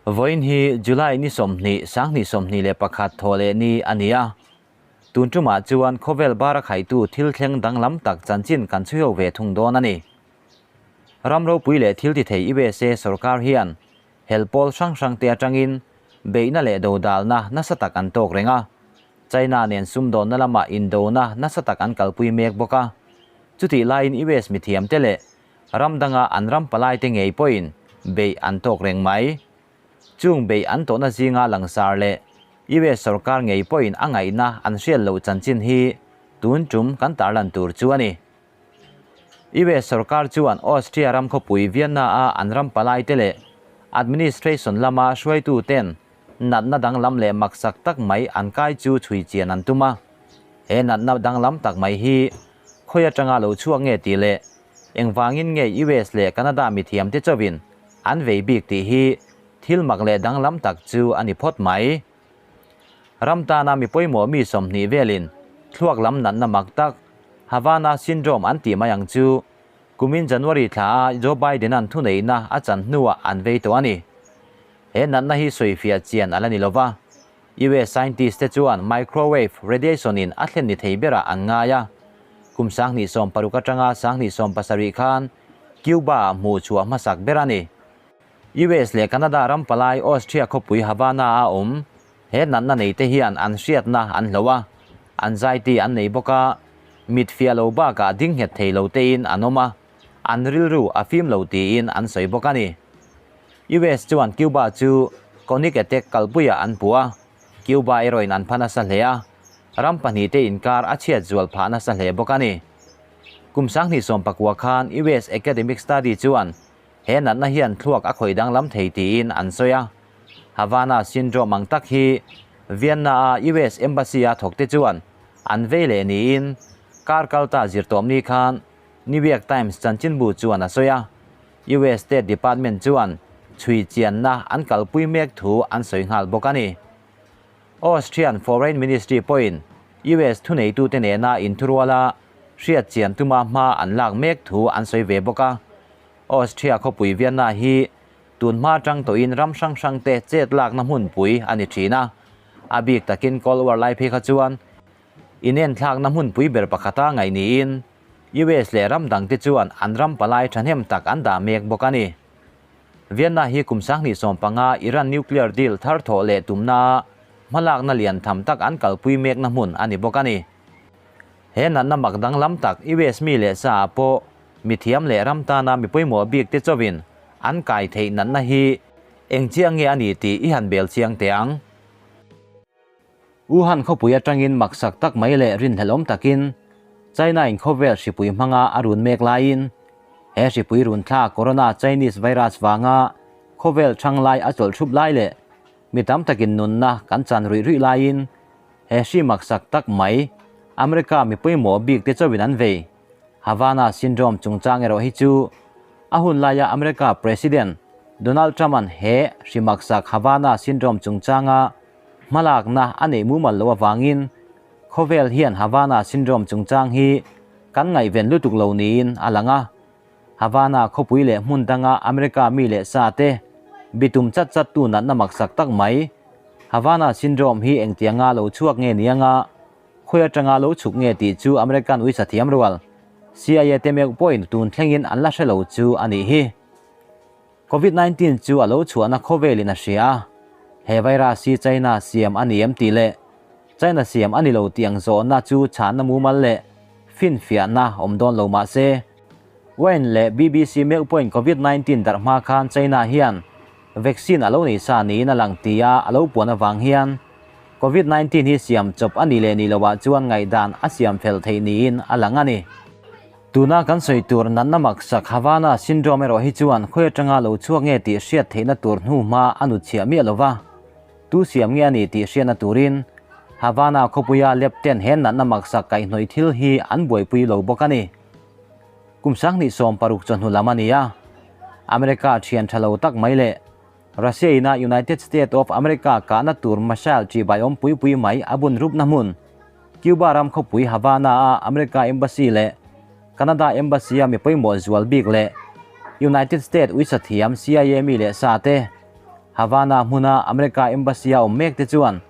Vawiin hi July ni 20, 2021 thawhleh ni a ni a. Tun tumah chuan khawvel bara khaitu thil thleng danglam tak chanchin kan chhuiho ve thung dawn a ni. Ram ropui leh thil ti thei USA sorkar hian hel pawl hrang hrang te atangin beihna leh dodalna nasa tak an tawk reng a. China nen sumdawnna lamah indona nasa tak an kalpui mek bawk a. Chutih laiin US mithiamte leh ram danga an ram palaite ngei pawhin beih an tawk reng mai. Chung beih an tawhna zinga langsar leh US sorkar ngei pawhin a ngaihna an hriat loh chanchin hi tun tum kan tarlan tur chu a ni. US sorkar chuan Austria ram khawpui Vienna-a an ram palaite leh administration lama hruaituten natna danglam leh maksak tak mai an kai chu chhui chian an tum a. He natna danglam tak mai hi khawi atanga lo chhuak nge tih leh engvangin nge US leh Canada mithiamte chauhin an vei bik tih hi thil mak leh danglam tak chu a ni phawt mai. Ram tana mi pawimawh mi 20 velin thluak lam natna mak tak Havana Syndrome an tih mai ang chu kumin January thla a Joe Biden-a'n thuneihna a chan hnuah an vei tawh a ni. He natna hi sawifiah chian a la ni lova, US scientist te chuan microwave radiation in a thlen ni thei berah an ngai a. Kum 2016 atanga 2017 khan Cuba ah hmuh chhuah hmasak ber a ni. US leh Canada ram palai Austria khawpui Havana a awm. He natna nei te hian an hriatna an hloh a, anxiety an nei bawk a, mit fiah lo bakah ding nghet thei lo tein an awm a, an rilru a fim lo tiin an sawi bawk a ni. US chuan Cuba chu Conic attack kalpuiah an puh a, Cuba erawhin an pha nasa hle a, ram pahnihte inkar a chhiat zual phah nasa hle bawk a ni. Kum 2019 khan US Academic Study chuan he natna hian thluak a khawih danglam thei tiin an sawi a. Havana Syndrome ang tak hi Vienna-a US Embassy-a thawkte chuan an vei leh niin kar kalta zirtawmni khan New York Times chanchinbu chuan a sawi a. US State Department chuan chhui chianna an kalpui mek thu an sawi nghal bawk a ni. Austrian Foreign Ministry pawhin US thuneitute nena inthuruala hriat chian tuma hma an lak mek thu an sawi ve bawk a. Austria khawpui Vienna hi tun hma atang tawhin ram hrang hrangte chet lakna hmunpui a ni thin a. A bik takin Cold War lai phei kha chuan inenthlakna hmunpui ber pakhata ngaih niin US leh ram dangte chuan an ram palai thahnem tak an dah mek bawk a ni. Vienna hi kum 2015 Iran nuclear deal thar thawh leh tumna hmalakna lian tham tak an kalpui mekna hmun a ni bawk a ni. He natna mak danglam tak US mi leh sa ah pawh mithiam leh ram tana mi pawimawh bik te chawin an kai theih natna hi eng chiang nge a ni tih i han bel chiang teh ang. Wuhan khawpui atangin maksak tak mai leh rinhlelhawm takin China in khawvel hripui hmanga a run mek laiin he hripui run thla Corona Chinese virus vanga khawvel thang lai a chawlh thup lai leh mi tam takin nunna kan chan ruih ruih laiin he hri maksak tak mai America mi pawimawh bik te chawin an vei. Havana Syndrome chungchang erawh hi chu a hun laia America President Donald Trump-a'n he hri maksak Havana Syndrome chungchanga hmalakna a neih mumal loh avangin khawvel hian Havana Syndrome chungchang hi kan ngaihven lutuk lo niin a lang a. Havana khawpui leh hmun danga America mi leh sa te bitum chat chat tu natna maksak tak mai Havana Syndrome hi engtianga lo chhuak nge ni anga khawi atanga lo chhuk nge tih chu American uisa thiam rual CIA te meuh pawhin tun thlengin an la hre lo chu a nih hi. Covid-19 chu a lo chhuahna khawvelin a hria a, he virus hi China siam a ni em tih leh China siam a ni lo tih ang zawhna chu chhanna mumal leh finfiahna awm dawn lo mah se, Wayne leh BBC meuh pawhin Covid-19 darh hma khan China hian vaccine a lo nei sa niin a lang tia a lo puan avang hian Covid-19 hi siam chawp a nih leh nih loah chuan ngaihdan a siam fel theih niin a lang a ni. Tuna kan sawi tur natna maksak Havana Syndrome erawh hi chuan khawi atanga lo chhuak nge tih hriat theihna tur hnu hma a nut chhiah miah lova, tu siam nge a ni tih hriatna turin Havana khawpuia lab ten he natna maksak kaihhnawih thil hi an buaipui lo bawk a ni. Kum 2016 chawhnu lam a ni a, America thian tha lo tak mai leh Russia ina United States of America kahna tur missile chibai awm pui pui mai a bun rupna hmun Cuba ram khawpui Havana-a America Embassy leh Canada Embassy-a mi pawimawh zual bik leh United States uisa thiam CIA mi leh sa te. Havana hmuna America Embassy-a awm mek te chuan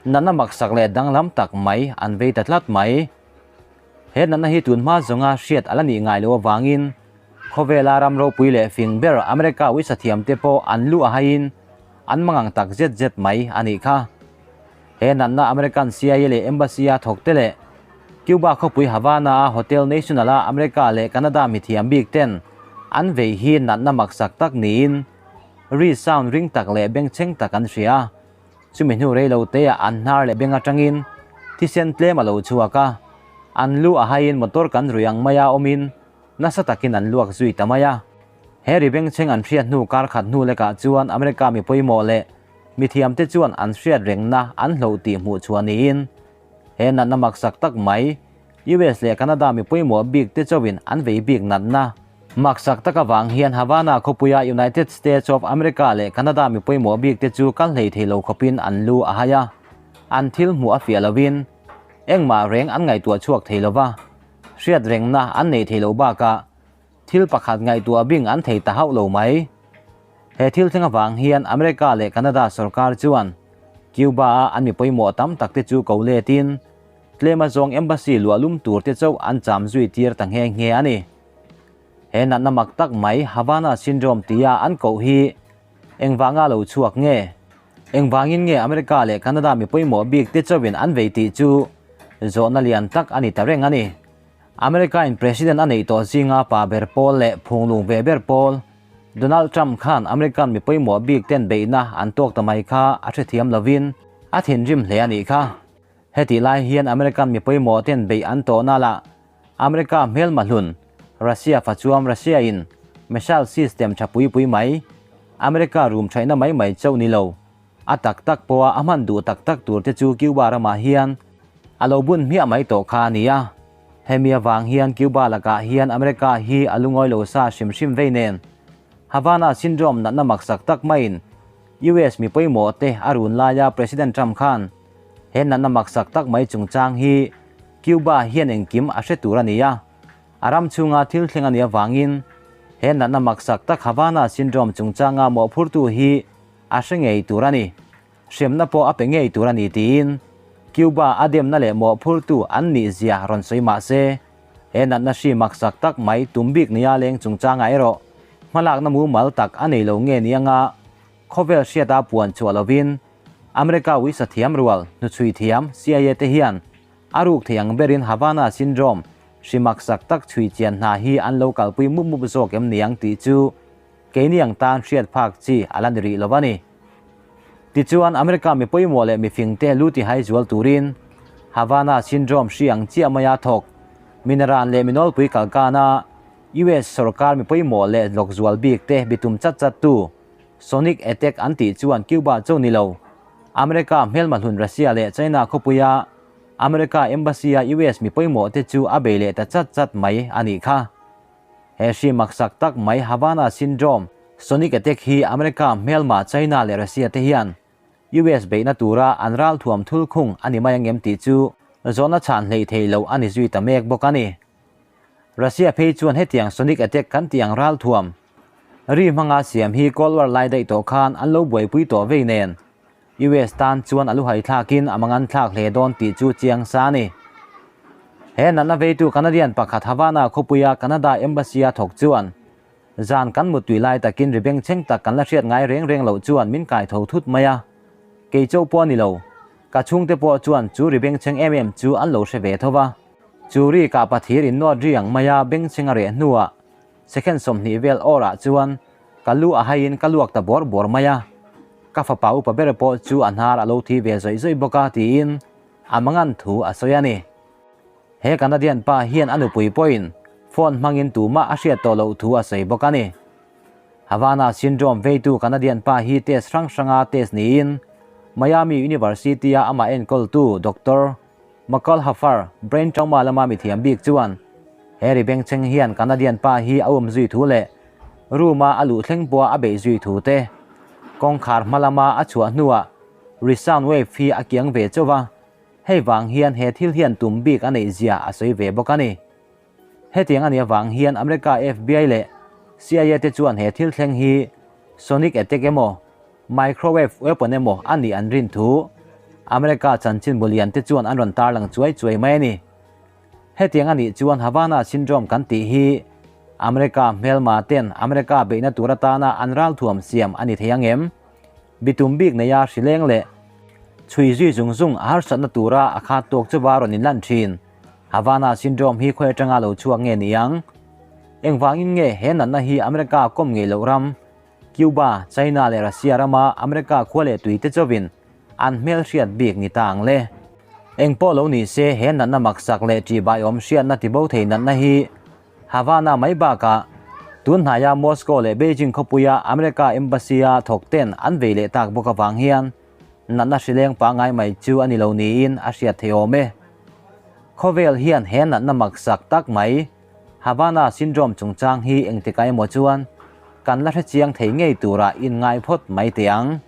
natna maksak leh danglam tak mai an vei ta tlat mai. He natna hi tun hma zawnga hriat a la nih ngai loh avangin khawvela ram ropui leh fing ber America uisa thiamte pawh an lu a haiin an mangang tak zet zet mai a nih kha. He natna American CIA leh Embassy-a thawkte leh Cuba khawpui Havana-a Hotel National-a America leh Canada mithiam bik ten an vei hi natna maksak tak niin ri sound ring tak leh bengchheng tak an hria. Chumi hnu rei lo teah an hnar leh beng atangin thisen tlem a lo chhuak a, an lu a haiin motor kan rui ang maia awmin nasa takin an luak zui ta mai a. He ri bengchheng an hriat hnu kar khat hnu lekah chuan America mi pawimawh leh mithiamte chuan an hriat rengna an hloh tih hmuh chhuah niin he natna maksak tak mai US leh Canada mi pawimawh bik te chauhin an vei bik natna maksak tak avang hian Havana khawpuia United States of America leh Canada mi pawimawh bik te chu kal hlei thei lo khawpin an lu a hai a, an thil hmuh a fiah lovin engmah reng an ngaihtuah chhuak thei lova, hriat rengna an nei thei lo bakah Thil pakhat ngaihtuah bing an thei ta hauh lo mai. He thil thleng avang hian America leh Canada sorkar chuan Cuba-a an mi pawimawh tam tak te chu ko letin tlem azawng embassy luah lum tur te chauh an cham zui tir ta nghe nghe a ni. He natna mak tak mai Havana Syndrome tia an koh hi engvanga lo chhuak nge? Engvangin nge America leh Canada mi pawimawh bik te chauhin an vei tih chu zawhna lian tak a ni ta reng a ni. America in President a neih tawh zinga pa ber pawl leh phunglung ve ber pawl Donald Trump khan American mi pawimawh bik ten beihna an tawk ta mai kha a hrethiam lovin a thinrim hle a nih kha. Hetih lai hian American mi pawimawh ten beih an tawhna lah America hmelma hlun Russia fachuam Russia in missile system tha pui pui mai America rum thaihna mai mai chauh ni lo A tak tak pawha a hman duh tak tak tur te chu Cuba ramah hian a lo bun hmiah mai tawh kha a ni a. Hemi avang hian Cuba lakah hian America hi a lungawi lo sa hrim hrim vei nen Havana Syndrome natna maksak tak maiin US mi pawimawh te a run laia President Trump khan he natna maksak tak mai chungchang hi Cuba hian engkim a hre tur a ni a. A ram chhunga thil thleng a nih avangin he natna maksak tak Havana Syndrome chungchanga mawhphurtu hi a hre ngei tur a ni. Hremna pawh a pe ngei tur a ni tiin Cuba a demna leh mawhphurtu an nih zia rawn sawi mah se, he natna hri maksak tak mai tum bik nia leng chungchangah erawh hmalakna mumal tak a nei lo nge ni anga khawvel hriata puan chhuah lovin America uisa thiam rual hnuchhui thiam CIA te hian a ruk thei ang berin Havana Syndrome hri maksak tak chhui chian hna hi an lo kalpui mup mup zawk em niang tih chu Keini ang tan hriat phak chi a la ni rih lo a ni. Tichuan, America mi pawimawh leh mifingte lu tihai zual turin Havana Syndrome hri ang chiah maia thawk minaran leh minawlpui kalkana US sorkar mi pawimawh leh lawk zual bik te bitum chat chat tu Sonic Attack an tih chuan Cuba cho ni lo America hmelma hlun Russia leh China khawpuia America Embassy-a US mi pawimawh te chu a bei leh ta chat chat mai a nih kha. He hri maksak tak mai Havana Syndrome, Sonic Attack hi America, hmelma, China leh Russia te hian US beihna tura an ralthuam thul khung a ni mai angem tih chu zawhna chhan hleih thei lo a ni zui ta mek bawk a ni. Russia phei chuan hetiang Sonic Attack kan tih ang ralthuam ri hmanga siam hi Cold War lai daih tawh khan an lo buaipui tawh vei nen US tan chuan a luhai thlakin a mangan thlak hle dawn tih chu chiang sa a ni. He natna veitu Canadian pakhat Havana khawpuia Canada Embassy-a thawk chuan, Zan kan muttui lai takin ri bengchheng tak kan la hriat ngai reng reng loh chuan min kai tho thut mai a. Kei chauh pawh a ni lo. Ka chhungte pawh chuan chu ri bengchheng em em chu an lo hre ve tho va. Chu ri kah pathir innawt ri ang maia bengchheng a reh hnuah Second 20 vel awrah chuan ka lu a haiin ka luak ta bawr bawr mai a, ka fapa upa ber pawh chu a hnar a lo thi ve zawih zawih bawk a tiin a mangan thu a sawi a ni. He Canadian pa hian a nupui pawhin phone hmangin tumah a hriat tawh loh thu a sawi bawk a ni. Havana Syndrome veitu Canadian pa hi test hrang hranga test niin Miami University-a amah enkawltu Doctor McCall Hafar, brain trauma lama mithiam bik chuan he ri bengchheng hian Canadian pa hi a um zui thu leh room-a a luh thleng pawha a beih zui thu te, kawngkhar hma lama a chhuah hnuah ri sound wave hi a kiang ve chauh a, hei vang hian he thil hian tum bik a neih zia a sawi ve bawk a ni. Hetiang a nih avang hian America FBI leh CIA te chuan he thil thleng hi sonic attack emaw? microwave weapon emaw a nih an rin thu America chanchinbu lian te chuan an rawn tarlang chuai chuai mai a ni. Hetiang a nih chuan Havana Syndrome kan tih hi America hmelma ten America beihna tur atana an ralthuam siam a ni thei ang em? Bitum bik neia hrileng leh chhui zui zung zung a harsatna tura a khat tawk chuva rawn inlan thin. Havana Syndrome hi khawi atanga lo chhuak nge ni ang? Engvangin nge he natna hi America kawm ngei loh ram Cuba, China leh Russia rama America khua leh tui te chauhin an hmel hriat bik ni ta ang le. Eng pawh lo ni se he natna maksak leh ṭihbaiawm hriatna tibo thei natna hi Havana mai bakah tun hnaia Moscow leh Beijing khawpuia America Embassy-a thawk ten an vei leh tak bawk avang hian natna hrileng pangngai mai chu a ni lo niin a hriat thei awm e. Khawvel hian he natna maksak tak mai Havana Syndrome chungchang hi engtikah emaw chuan kan la hrechiang thei ngei turah inngai phawt mai teh ang.